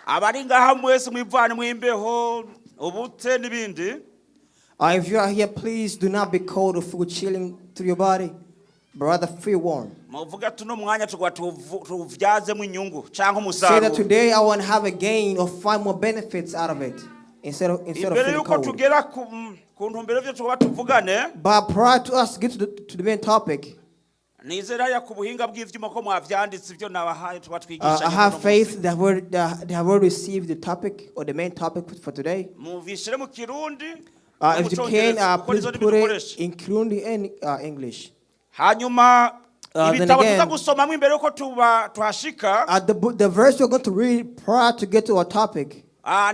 Abari ngaha mwese mwivane mwimbeho ubute n'ibindi. If you are here, please do not be cold or feel chilling through your body, but rather feel warm. Muvuga tuno mwanya tugwa tuwuvyazemo inyungu cyangwa Say that umusaruro. Today I want to have a gain or find more benefits out of it instead of Imbere feeling yuko cold. Tugera ku ntumbero y'ivyo tuba tuvugane, But prior to us get to the main topic, nizera ya ku buhinga bw'ivyuma ko mwavyanditse ibyo nabahaye tuba twigisha. I have faith that they have already received the topic or the main topic for today. Mubishire mu Kirundi no mu If you can, Congereza, kuko please nizo ndimi put it dukoresha. in Kirundi and English. Hanyuma Then ibitabo tuza again, gusomamo imbere yuko tuba tuhashika, the verse we're going to read prior to get to our topic,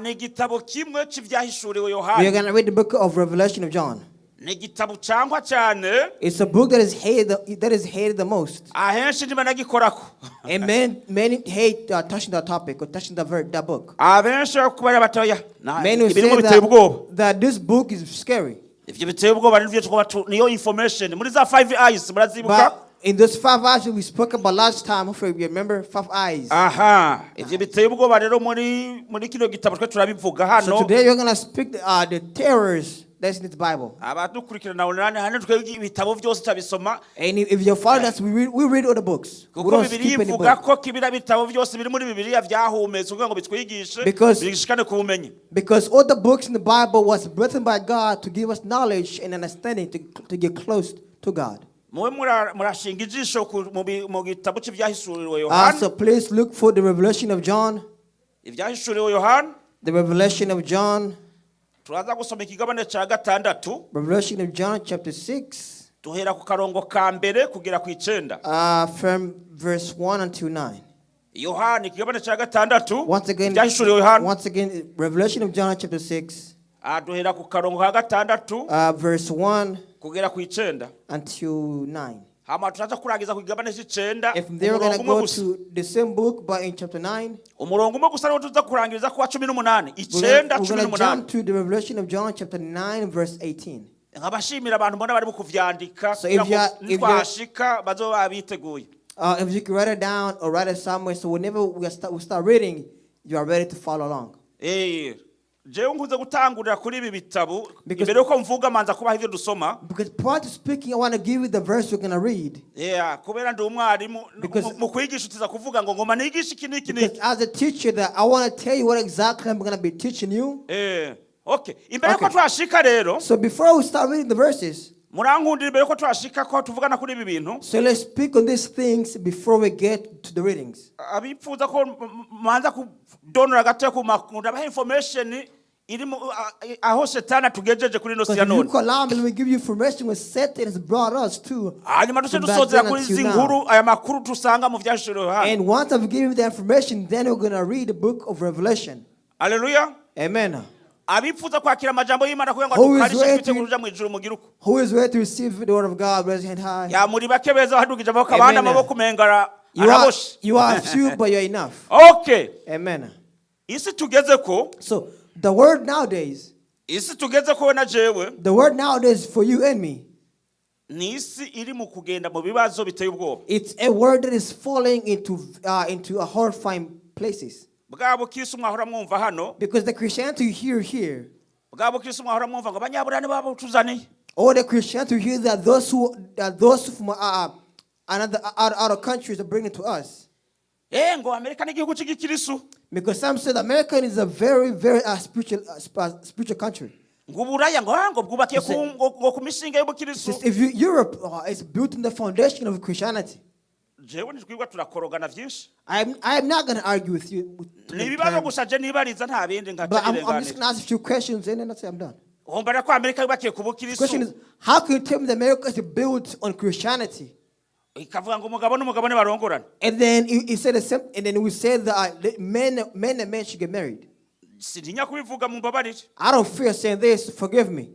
ni igitabo kimwe c'ivyahishuriwe we are Yohana. going to read the book of Revelation of John. Ni igitabo cangwa cyane. It's a book that is hated the most. Ahenshi ntibanagikorako. And many hate touching that topic or touching that book. Abenshi kubera batoya Many will ibirimo say biteye ubwoba. that this book is scary. Ivyo biteye ubwoba nivyo twaba niyo information muri za five eyes murazibuka. But in those five eyes we spoke about last time, hopefully you remember five eyes. Aha, ivyo biteye ubwoba rero muri kino gitabo twe turabivuga So hano. today we're going to speak the terrors that's in this Bible. Abadukurikirana online hano twebwe ibitabo byose tutabisoma. And if you follow us, we read all the books. We Kuko don't Bibiliya skip any ivuga book. ko kibira bitabo byose biri muri Bibiliya vyahumetswe kugira ngo bitwigishe, bishikane ku bumenyi. Because all the books in the Bible was written by God to give us knowledge and understanding to get close to God. Muwe murashinga ijisho mu gitabo cy'ivyahishuriwe Yohana. So please look for the Revelation of John. Ivyahishuriwe Yohana. The Revelation of John. Turaza gusoma ikigabane ca gatandatu. Revelation of John, chapter 6, Duhera ku karongo ka mbere kugera ku icenda. From verse 1 until 9. Yohana ikigabane ca gatandatu. Once again, Ivyahishuriwe Yohana. once again, Revelation of John, chapter 6, Duhera ku karongo ka gatandatu verse 1 kugera ku icenda. Until 9. Hama turaza kurangiza ku kigabane c'icenda. And from there, we're going Umurongo to umwe go gusa. To the same book, but in chapter 9. Umurongo umwe gusa niwo tuza kurangiriza kuwa 18. We're Icenda, gonna, cumi we're gonna n'umunani. jump to the Revelation of John, chapter 9, verse 18. Nkabashimira abantu mbona bari kuvyandika So kugira if ngo nitwahashika bazoba biteguye. If you can write it down or write it somewhere, so whenever we start reading, you are ready to follow along. Jewe nkunze gutangurira kuri ibi bitabo imbere yuko mvuga manza kubaha ivyo dusoma. Because prior to speaking, I want to give you the verse we're going to read. Yeah, kubera ndi umwarimu mu kwigisha utiza kuvuga ngo ngoma nigisha iki n'iki Because n'iki. as a teacher, that I want to tell you what exactly I'm going to be teaching you. Okay, imbere yuko Okay. tuhashika rero, So before we start reading the verses, murankundira imbere yuko tuhashika ko tuvugana kuri ibi bintu. So let's speak on these things before we get to the readings. Abipfuza ko manza kudonora gato ku makuru ndabaha information iri aho Shetani atugejeje kuri ino si Because ya if you none. allow me, let me give you information what Satan has brought us to Hanyuma duce from back dusozera then kuri until izi now. nkuru aya makuru tusanga mu vyahishuriwe Yohana. And once I've given you the information, then we're going to read the book of Revelation. Haleluya. Amen. Abipfuza kwakira amajambo y'Imana kugira ngo Who is adukarishe ready twitegure kuja mu ijuru mugire uko. Who is ready to receive the word of God? Raise your hand high. Ya muri bake beza badugije amaboko abandi Amen. amaboko umenga araboshe. You are few, but you're enough. Okay. Amen. Isi tugeze ko, So the word nowadays, isi tugeze ko we na jewe, the word nowadays for you and me, ni isi iri mu kugenda mu bibazo biteye ubwoba. It's a word that is falling into a horrifying places. Bwa bukristo mwahora mwumva hano, Because the Christianity you hear here, bwa bukristo mwahora mwumva ngo abanyaburani babo tuzaniye, or the Christianity you hear that those from another other countries are bringing to us. Ngo Amerika ni igihugu cy'igikirisu. Because some say that America is a very, very spiritual country. Ngo uburaya ngo ngo bwubakiye ngo ku mishinga y'ubukirisu. Just if you, Europe is built on the foundation of Christianity. Jewe ntitwibwa turakorogana byinshi. I'm not going to argue with you. Ni ibibazo gusa je nibariza nta bindi nkaca But I'm just nirenganira. going to ask a few questions and then I say I'm done. Umbara ko Amerika yubakiye ku The bukirisu. question is, how can you tell me that America is built on Christianity? Ikavuga ngo umugabo n'umugabo ntibarongorana. And then he said the same, and then we said that men and men should get married. Sintinya kubivuga mumbabarire. I don't fear saying this, forgive me.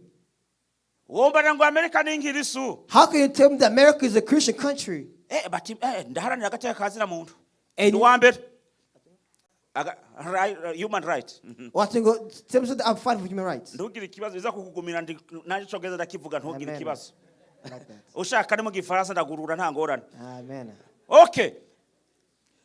Wombara ngo Amerika ni inkirisu. How can you tell me that America is a Christian country? Bati ndaharanira agateka kazina muntu. Ndi uwa mbere. Human right. Well, I think, tell me something, I'm fighting for human rights. Ntugire ikibazo biza kukugumira nanjye icongereza ndakivuga ntugire Amen. Ikibazo. I like that. Ushaka ni mu Gifaransa ndagurura nta ngorane. Amen. Okay.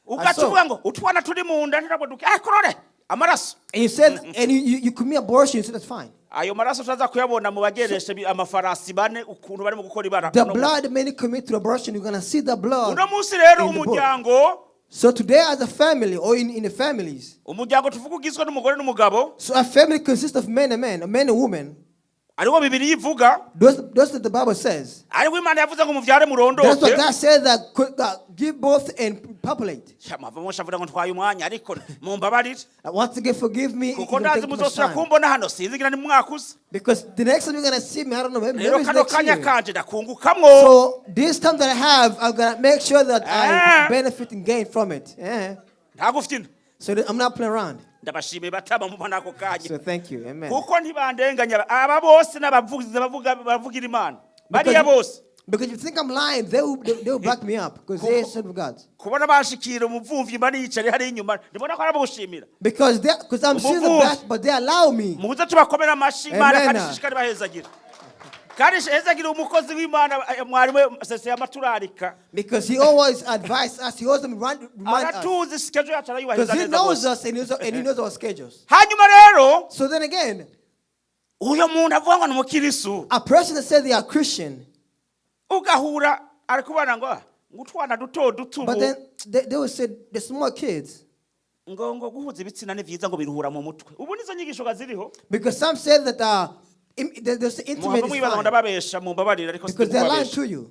Ugaca So- uvuga ngo utwana turi mu nda ntabwo duke. Korore. Amaraso. And you said, and you commit abortion, you said that's fine. Ayo maraso turaza kuyabona mu bageresha amafarasi bane ukuntu barimo gukora ibara. The Uno munsi. Blood many commit to abortion, you're gonna see the blood Uno munsi rero in the book. Umuryango So today, as a family or in the families, umuryango tuvuga ugizwe n'umugore n'umugabo so a family consists of men and men, men and women. Ariwo Bibiliya ivuga. Those that the Bible says. Ariwo Imana yavuze ngo muvyare That's murondoke. what God said, that give birth and populate. Mava mushavura ngo ntwaye umwanya ariko mumbabarire. Once again, forgive me if Kuko it ndazi take too much muzosubira time. kumbona hano sinzigira ni mu mwaka uza. Because the next time you're gonna see me, I don't know, maybe, Rero maybe it's kano next kanya year. kanje ndakungukamwo. So this time that I have, I'm gonna make sure that Ah. I benefit and gain from it. Yeah. Ntagufyina. So I'm not playing around. Ndabashimiye batama mubona ako kanya. So thank you. Amen. Kuko ntibandenganya aba bose n'abavugizi bavuga bavugira Imana bariya bose. Because if you think I'm lying, they will back me up because they are son of God. Kubona bashikira umuvumvyi mba niyicare hariya inyuma ndibona ko arabushimira. Because I'm seeing the Umuvumvyi. back, but they allow me. Muze tubakomera amashi Imana Amen. kandi ishishikare bahezagira kandi hezagira umukozi w'Imana mwarimu sese yamaturarika. Because he always advises us. He always remind us. Aratuzi schedule yacu arayubahiriza Because he neza knows rwose. us and he knows our schedules. Hanyuma rero So then again, uyo muntu avuga ngo ni umukirisu a person that said they are Christian, ugahura ari kubana ngo "Ah, ngo utwana duto duto but ubu then they will say the small kids. ngo guhuza ibitsina ni byiza ngo biruhura mu mutwe ubu nizo nyigisho ziriho. Because some said that there's intimate Muhava is mwibaza ngo fine. ndababesha mumbabarire ariko Because they're lying sindikubabesha. to you.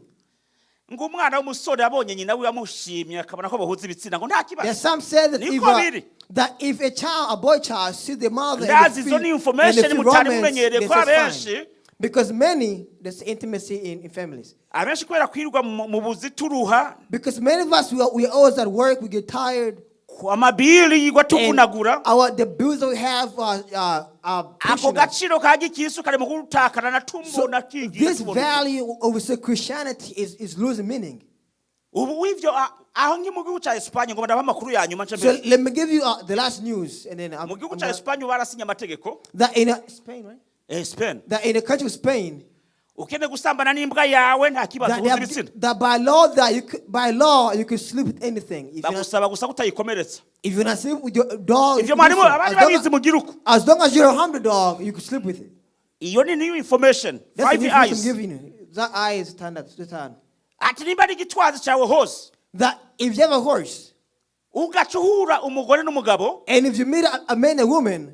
Ngo umwana w'umusore abonye nyina wiwe amushimye akabona ko bahuza ibitsina ngo nta kibazo. There's some said that if, Niko biri. that if a child, a boy child, see the mother and Ndazi they izo feel, ni and information they feel mutari romance, mumenyereye they ko say it's abenshi fine. Because many, there's intimacy in families. Abenshi kubera kwirirwa mu buzituruha Because many of us, we are always at work, we get tired. ku amabili yigwa And tuvunagura the bills that we have are ako pushing us. gaciro ka gikristo kari mu gutakana na So tumbona kigira this tubona. value of say Christianity is losing meaning. Ubu w'ivyo aho nki mu gihugu ca Espagne ngo ndabaha amakuru ya nyuma nce So mbere. let me give you the last news, and then Mu gihugu I'm ca gonna- Espagne barasinye amategeko. That in Spain, right? Spain. That in the country of Spain, ukeneye gusambana n'imbwa yawe nta kibazo that, they uhuza have, ibitsina that by law that you could, by law you could sleep with anything. If you're not, bagusaba gusa kutayikomeretsa. If you're not sleep with your dog, you Ivyo can do mwarimu so. abari As long babizi mugira uko. as long as you don't harm the dog, you can sleep with it. Iyo ni new information. That's the Five information I'm eyes giving you. That eye is turned up. Turn. Ati nimba ari igitwazi cyawe hose That if you have a horse ugaca uhura umugore n'umugabo and if you meet a man and woman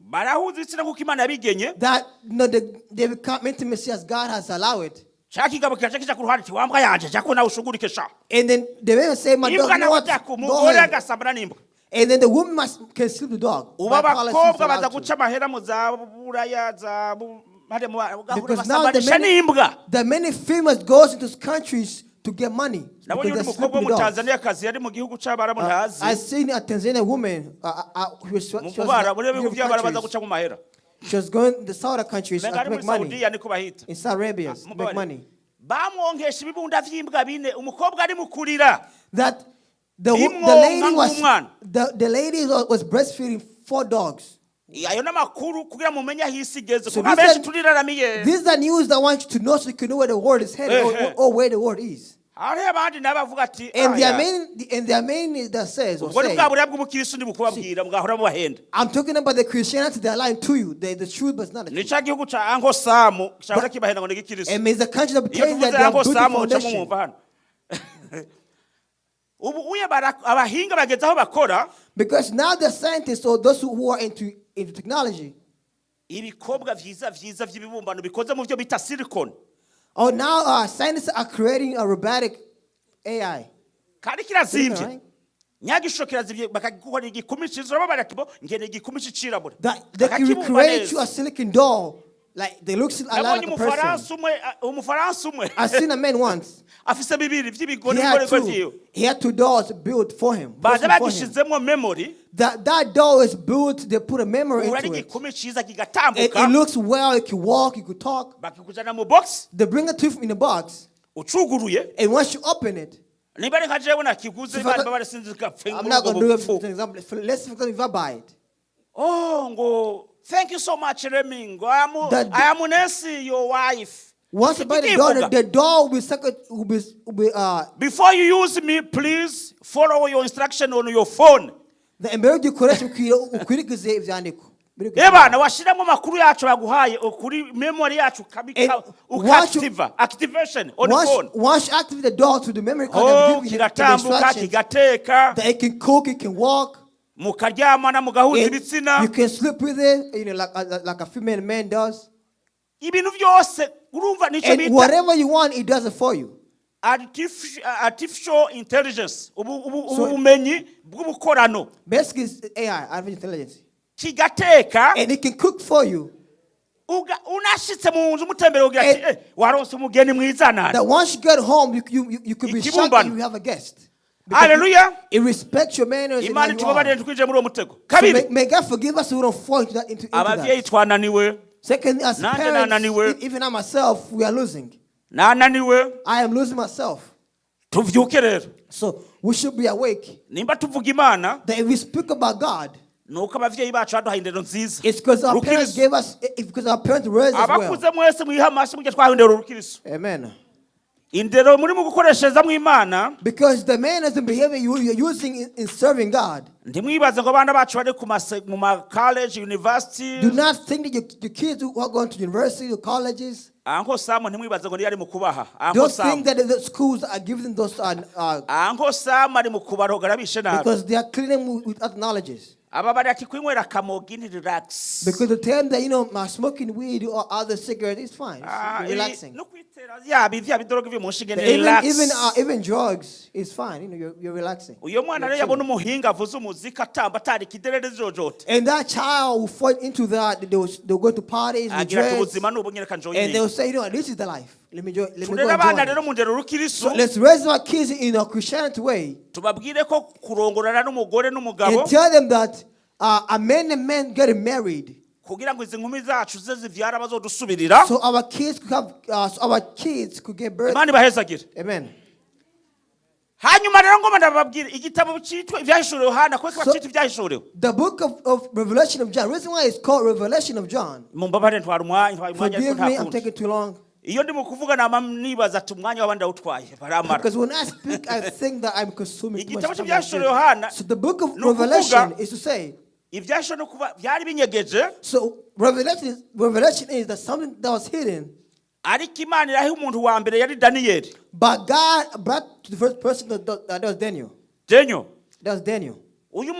barahuza ibitsina nk'uko Imana yabigenye that no, they become intimacy as God has allowed it. Cya kigabo kikaca kija ku ruhande ati wambwa yanje jya ko nawe ushugurike sha. And then the man say, "My dog, Imbwa you know nawe what? jya ku Go mugore ahead." agasambana n'imbwa. And then the woman can sleep with the dog. Ubu By policy, it's abakobwa baza allowed to. guca amahera mu za buraya za hariya ugahura Because now the basambanisha many, n'imbwa. the many females goes into countries to get money. Nabonye Because undi they sleep mukobwa with dogs. w'umutanzaniyakazi yari mu gihugu c'abarabu ntazi. I seen a Tanzanian woman. Who was, she Mu was in Barabu rero ibihugu Europe by'abarabu baza countries. guca mu mahera. She was going the Saudi countries Menga to ari muri make money. Saudiya niko bahita. In Saudi Arabia, to make Mumbabarire. money. Bamwonkesha ibibunda vy'imbwa bine umukobwa ari mu kurira. That the Imwonka lady was nk'umwana. the lady was breastfeeding four dogs. Ayo n'amakuru kugira mumenye aho isi igeze So kuko these abenshi are- turiraramiye. These are news that I want you to know so you can know where the world is headed Eh, eh. or where the world is. Hariho abandi nabo bavuga ati And "Ah, their ya." main and their main that says or Ubwo ni say, bwa buriya bw'ubukristo ndibukubabwira bwahora bubahenda. I'm talking about the Christianity that lying to you, the truth, but it's not the Ni truth. ca gihugu ca Anko Samu cahora kibahenda ngo ni igikristo. And it's the country that Iyo pretends that tuvuze they have Anko built the Samu muca foundation. mumwumva hano ubu uye abahinga bageze aho bakora Because now the scientists or those who are into technology, ibikobwa vyiza vyiza vy'ibibumbano bikoze mu byo bita silicone or now scientists are creating a robotic AI. Kandi kirazimvye Right? nyagisho kirazimvye bakagikora igikumi ciza urababara ati bo ngene igikumi c'icirabura That they can Bakakibumba recreate neza. you a silicon doll, like they look a lot Nabonye like a person. umufaransa umwe umufaransa umwe I seen a man once. Afise bibiri vy'ibigori He had bigorigori vyiwe two. He had two dolls built for him. baza Person for him. bagishizemwo memory. That doll is built. They put a memory Ubu ari into it. igikumi ciza It kigatambuka. It looks well. It can walk. It could talk. Bakikuzana mu box They bring it to you in a box, ucuguruye and once you open it, niba ari nka jewe nakiguze So if Imana imbabare sinzi gapfe I'm not gonna do it for an example. Let's for example, if I buy it, Oh ngo thank you so much Remy ngo I am I am Nancy your wife. Once you buy the doll, Kikivuga. the doll will second will be Before you use me, please follow your instruction on your phone. Imbere y'uko ugikoresha ukurikize ivyandiko. Ebana washiramo amakuru yacu baguhaye kuri memory yacu ukabika, And ukaactiva, activation on phone. Once you activate the dog to the memory card, Oh, that give you the kiratambuka, instructions kigateka, that it can cook, it can walk, mukaryamana, mugahuza ibitsina. you can sleep with it, like a female man does. Ibintu byose urumva nicyo And bita whatever you want, it does it for you. Artificial intelligence, ubu ubumenyi bw'ubukorano. Basically, it's AI, artificial intelligence. Kigateka. And it can cook for you. Unashitse mu nzu umutembere ugira ati, And "Eh, waronse umugeni mwiza nani." that once you get home, you could be shocked that Ikibumbano. you have a guest. Because Haleluya. it respects your manners and how Imana you itubabarire are. twinjiye muri uwo mutego. So Kabiri, may God forgive us so we don't fall into abavyeyi that. twananiwe. Secondly, as Nanjye parents, nananiwe. even I myself, we are losing. Nananiwe. I am losing myself. Tuvyuke rero. So we should be awake. Nimba tuvuga Imana, That if we speak about God, nuko abavyeyi bacu baduhaye indero nziza. it's because our parents Rukirisu. gave us, it's because our parents raised us well. Abakuze mwese mwiha amashi mujye twahawe indero rukirisu. Amen. Indero muri mu gukoreshereza mu Imana. Because the manners and behavior you're using in serving God, Ntimwibaze ngo abana bacu bari ku mu ma college, university. do not think that your kids who are going to university or colleges, Uncle Sam, ntimwibaze ngo niyo ari mu kubaha. Uncle don't Sam, think that the schools are giving them those Uncle Sam ari mu kubaroga arabishe nabi. because they are cleaning with other knowledges. Aba bari ati kwinywera akamogi ni relax. Because the time that my smoking weed or other cigarette is fine, it's Ah, relaxing. no kwitera yaba ivya bidoroga byo mu nshinge ni Even relax. even drugs is fine. You're relaxing. Uyo mwana You're rero yabona chilling. umuhinga avuza umuziki atamba atari ikidererezi jojote, And that child will fall into that. They'll go to parties with agira ati drugs, ubuzima ni ubu nyereka and they'll njoyine. say, this is the life. Let me join. Let me go Turere and abana join rero it." mu ndero rukirisu. So let's raise our kids in a Christianity way Tubabwire ko kurongorana n'umugore n'umugabo, and tell them that a man and man getting married, kugira ngo izi nkumi zacu ze zivyara bazodusubirira. So our kids could get birth. Imana ibahezagire. Amen. Hanyuma rero ngoma ndababwira igitabo cyitwa Ivyahishuriwe Yohana kuko cyitwa Ivyahishuriwe. The book of Revelation of John. Reason why it's called Revelation of John. Mumbabare ntwara umwanya, ntwara umwanya, ariko Forgive me, nta I'm kundi. taking too long. Iyo ndi mu kuvuga nama nibaza ati umwanya w'abandi ndawutwaye baramara. Because when I speak, I think that I'm consuming too much Igitabo time. cy'Ibyahishuriwe Yohana, So the book of ni ukuvuga- Revelation is to say, Ivyahishuriwe no kuba byari binyegeje, so revelation is that something that was hidden, ariko Imana iraha umuntu wa mbere yari Daniyeli. but God brought to the first person that was Daniel. Denyo. That was Daniel. Uyu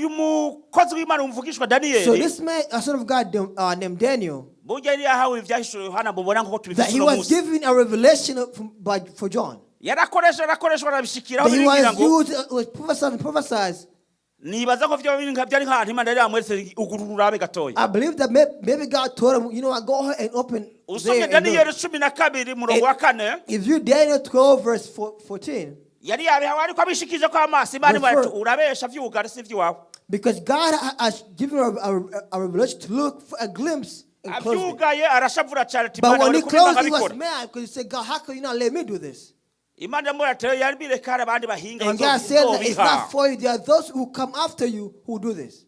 mukozi w'Imana umvugishwa So Daniyeli, this man, a son of God named Daniel, burya yari yahawe Ivyahishuriwe Yohana mubona nk'uko that tubifise he uno was munsi. given a revelation for John. Yarakoresha, yarakoreshwa, arabishikiraho. That he Biringira was ngo used, was prophesied and prophesied. nibaza ko vyoba byari nk'ahantu Imana yari yamweretse ugurura urabe gatoya. I believe that maybe God told him, you know what, go ahead and open Usomye there and look. Daniyeli 12 murongo wa 4. If you Daniel 12 verse 14, Yari yabihawe ariko abishikije ko amaso Imana Verse imara ati 4. urabesha vyugara si ivy'iwawe. Because God has given a revelation to look for a glimpse and close it. Avyugaye arashavura cyane ati But Imana when wari he kubimba closed, he was nkabikora. mad because he said, "God, how can you not let me do this?" Imana iramubwira ati yari bireka hari abandi bahinga And God said that it's bazobiha. not for you. There are those who come after you who do this.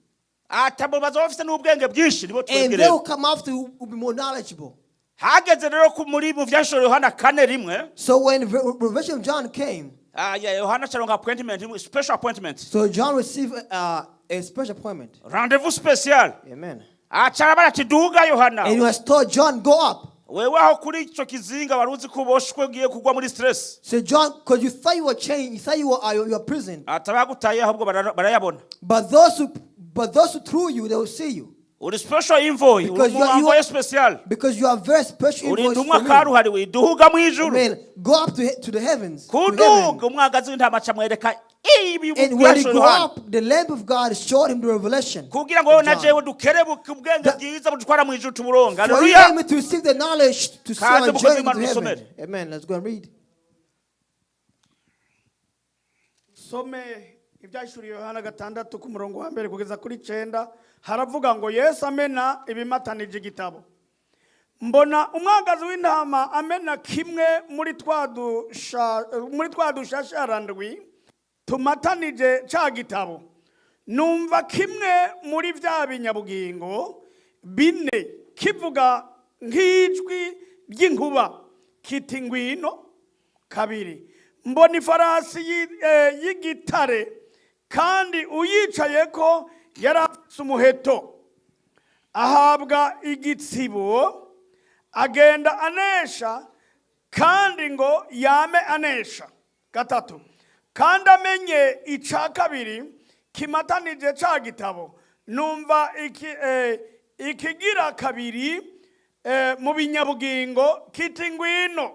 Ati abo bazoba bafise n'ubwenge bwinshi nibo And twebwe they rero. will come after you who will be more knowledgeable. Hageze rero ku muri mu Vyahishuriwe Yohana 4:1. So when Revelation of John came, Ah, yeah, Yohana acaronka appointment, special appointment, so John received a special appointment. Rendez-vous special. Amen. Aca arabara ati duga Yohana. And he was told, "John, go up." Wewe aho kuri ico kizinga wari uzi ko uboshwe ugiye kugwa muri stress. So John, because you thought you were chained, you thought you were prison. Atabagutaye ahubwo barayabona. But those who threw you, they will see you. Uri special envoy, uri Because umu envoy special. Because you are very special Uri invoice intumwa for me. karuhariwe duhuga mu ijuru. Amen. Go up to the heavens. To heaven. Kuduga umwagazi w'intama acamwereka ibi And when he Vyahishuriwe go Yohana. up, the Lamb of God showed him the revelation Kugira ngo wowe of na John. jewe dukerebuke ubwenge bwiza budutwara mu ijuru tuburonga. For you Haleluya. and me to receive the knowledge to see Kaze our mukozi journey w'Imana to heaven. dusomere. Amen. Let's go and read. Some Ibyahishuriwe Yohana 6 ku murongo wa 1 kugeza kuri 9, haravuga ngo Yesu amena ibimatanije igitabo, mbona umwagazi w'intama amena kimwe muri twa dushasharandwi tumatanije ca gitabo, numva kimwe muri bya binyabugingo bine kivuga nk'ijwi ry'inkuba kiti ngwino. Kabiri, mbona ifarasi y'igitare. Kandi uyicayeko yari afise umuheto, ahabwa igitsibo, agenda anesha kandi ngo yame anesha. Gatatu, kandi amenye ica kabiri kimatanije ca gitabo, numva ikigira kabiri mu binyabugingo kiti: "Ngwino."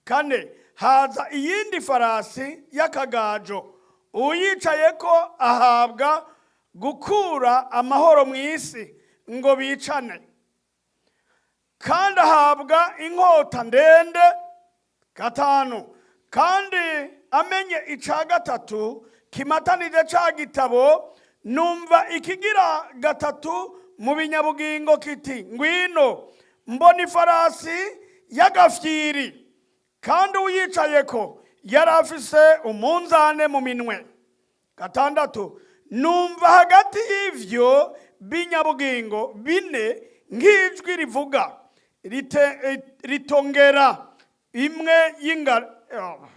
Kane, haza iyindi farasi y'akagajo, uyicayeko ahabwa gukura amahoro mu isi ngo bicane, kandi ahabwa inkota ndende. Gatanu, kandi amenye ica gatatu kimatanije ca gitabo, numva ikigira gatatu mu binyabugingo kiti: "Ngwino." Mbona ifarasi y'agafyiri, kandi uyicayeko yari afise umunzane mu minwe. Gatandatu, numva hagati y'ivyo binyabugingo bine nk'ijwi rivuga ritongera imwe y'ingano,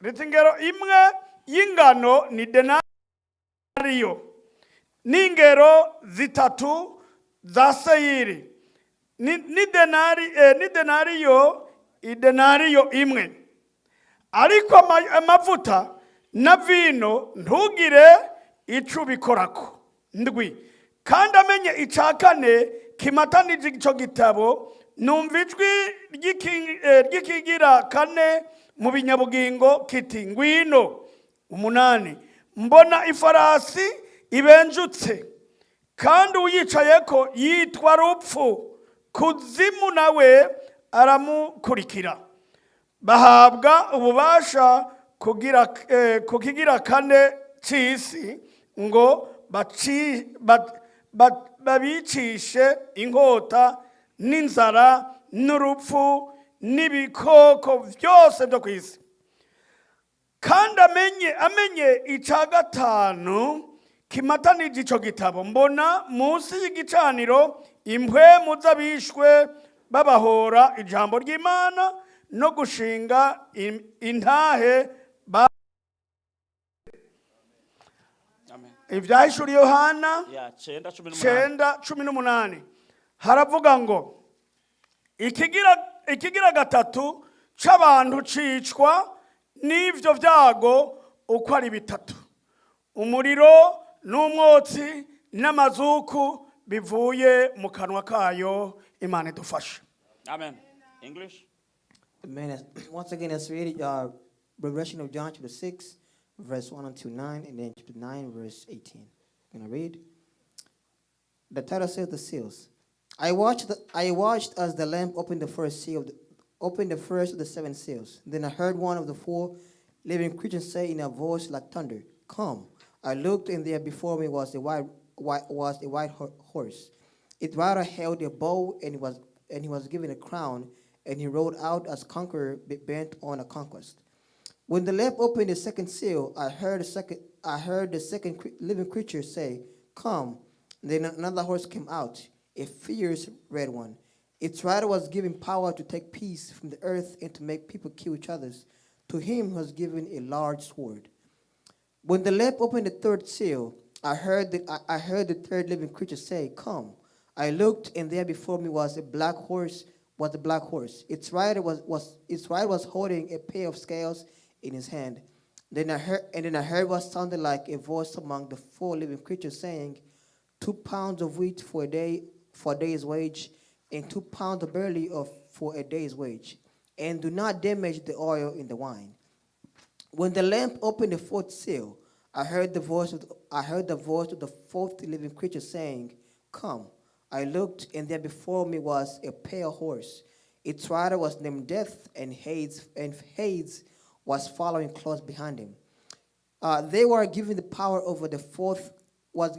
riti: "Ingero imwe y'ingano ni denariyo, n'ingero 3 za seyiri ni denariyo, idenariyo imwe, ariko amavuta na vino ntugire ico ubikorako." Ndwi, kandi amenye ica kane kimatanije ico gitabo, numva ijwi ry'ikigira kane mu binyabugingo kiti: "Ngwino." Umunani, mbona ifarasi ibenjutse, kandi uyicayeko yitwa Rupfu, Kuzimu nawe aramukurikira. Bahabwa ububasha ku kigira kane c'isi ngo babicishe inkota n'inzara n'urupfu n'ibikoko byose byo ku isi. Kandi amenye ica gatanu kimatanije ico gitabo, mbona munsi y'igicaniro impwemu z'abishwe babahora ijambo ry'Imana no gushinga intahe ba Amen. Ivyahishuriye Yohana Ya, 9:18. 9:18 haravuga ngo ikigira gatatu c'abantu cicwa n'ivyo vyago uko ari bitatu, umuriro n'umwotsi n'amazuku bivuye mu kanwa kayo. Imana idufashe. Amen. English. Amen. Once again, let's read Revelation of John, chapter 6, verse 1 until 9, and then chapter 9, verse 18. I'm going to read. The title says "The Seals." I watched as the Lamb opened the first seal, opened the first of the seven seals. Then I heard one of the four living creatures say in a voice like thunder, "Come." I looked, and there before me was a white horse. Its rider held a bow, and he was given a crown, and he rode out as conqueror bent on a conquest. When the Lamb opened the second seal, I heard the second living creature say, "Come." Then another horse came out, a fierce red one. Its rider was given power to take peace from the earth and to make people kill each other. To him was given a large sword. When the Lamb opened the third seal, I heard the third living creature say, "Come." I looked, and there before me was a black horse. Its rider was holding a pair of scales in his hand. And then I heard what sounded like a voice among the four living creatures saying, "2 pounds of wheat for a day's wage, and 2 pounds of barley for a day's wage, and do not damage the oil in the wine." When the Lamb opened the fourth seal, I heard the voice of the fourth living creature saying, "Come." I looked, and there before me was a pale horse. Its rider was named Death, and Hades was following close behind him. They were given the power over the fourth was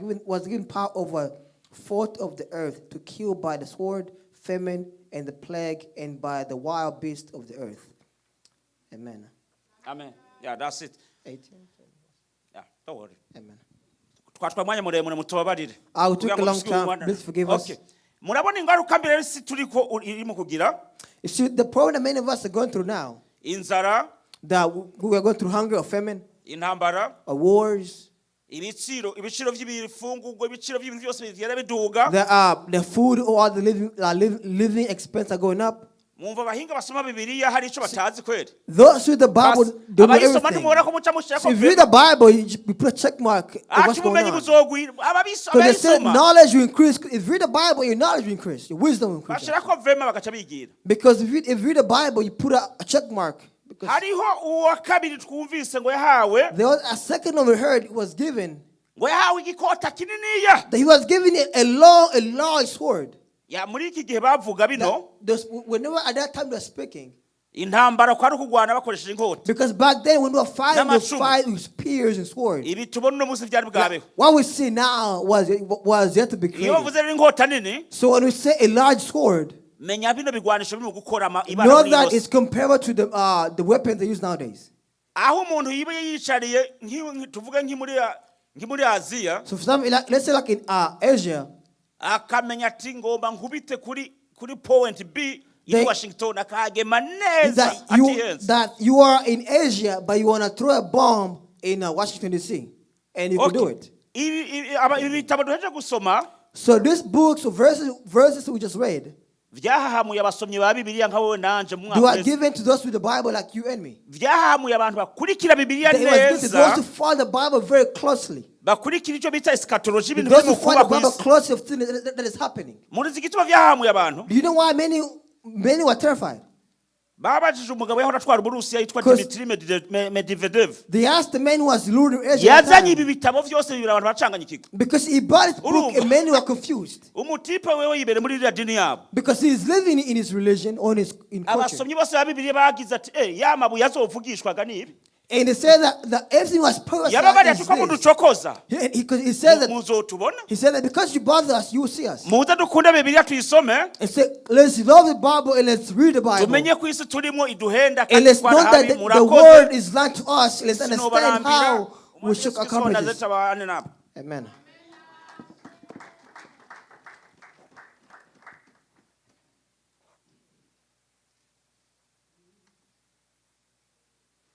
given power over fourth of the earth to kill by the sword, famine, and the plague, and by the wild beast of the earth. Amen. Amen. Yeah, that's it. 18. Yeah, don't worry. Amen. Twatwaye umwanya muremure, mutubabarire. I will take Kugira ngo a long dusubire time. mu mwanya. Please forgive us. Okay. Murabona ingaruka mbi rero isi turiko irimo kugira. You see, the problem that many of us are going through now, Inzara, that we are going through hunger or famine, Intambara, wars, ibiciro by'ibifungurwa, ibiciro by'ibintu byose bigenda biduga. The food or the living expense are going up. Mwumva abahinga basoma Bibiliya hari icyo batazi kweri? Those with the Bible don't know Abayisoma everything. ntimubona ko muca mushyirako? So if you read the Bible, you put a check mark of Ati what's going ubumenyi on. buzogwira Because they said abayisoma. knowledge will increase. If you read the Bible, your knowledge will increase, your wisdom will increase. Bashyirako vema bagaca bigira. Because if you read the Bible, you put a check mark. Because Hariho uwa kabiri twumvise ngo yahawe, there was a second one we heard was given, ngo yahawe igikota kininiya. that he was given a large sword. Ya muri iki gihe bavuga bino, Whenever at that time they were speaking, intambara kwari ukugwana bakoresheje inkota. because back then when they were fighting, they would N'amacumu. fight with spears and swords. Ibi tubona uno munsi byari bwabeho. What we see now was yet to be Iyo created. bavuze rero inkota nini, So when we say a large sword, menya bino bigwanisho biri mu gukora ibara know muri that yose. it's comparable to the weapons they use nowadays. Aho umuntu yiba yiyicariye tuvuge nki muri Aziya, So for some, like, let's say like in Asia, akamenya ati ngomba nkubite kuri point B iri Washington, akahagema neza atihenze. That you are in Asia, but you want to throw a bomb in Washington D.C. and you can do Okay. it. Ibi bitabo duheje gusoma So these books, verses we just read, vyahahamuye abasomyi ba Bibiliya nka wowe nanje mu they mwaka were uheze. given to those with the Bible like you and me. Vyahahamuye abantu bakurikira Bibiliya They was given to neza, those who follow the Bible very closely. bakurikira icyo bita eschatology, ibintu Those biri who mu follow kuba the ku Bible isi. closely of things that is happening. Murizi igituma vyahahamuye abantu? Do you know why many many were terrified? Babajije umugabo yahora atwara Uburusiya yitwa 'Cause Dmitry Medvedev. They asked the man who was ruling Asia at the Yazanye ibi time, bitabo byose bibiri, abantu bacanganya ikigo. because he bought his book Urumva. and many were confused. Umutipe wewe yibere muri ririya dini yabo. Because he is living in his religion or in his in culture. Abasomyi bose ba Bibiliya bagize ati eh ya mabuye azovugishwaga nibi. And they said that everything was prophesied Yababariye is ati ko this. muducokoza, 'Cause he said that muzotubona. he said that because you bother us, you will see us. Muze dukunde Bibiliya tuyisome, And said, let's love the Bible and let's read the Bible. tumenye ko isi turimo iduhenda And kandi let's know twara that habi. the Murakoze. word is lying to us. Let's understand Sinobarambira. how we should accomplish this. Abane nabo. Amen.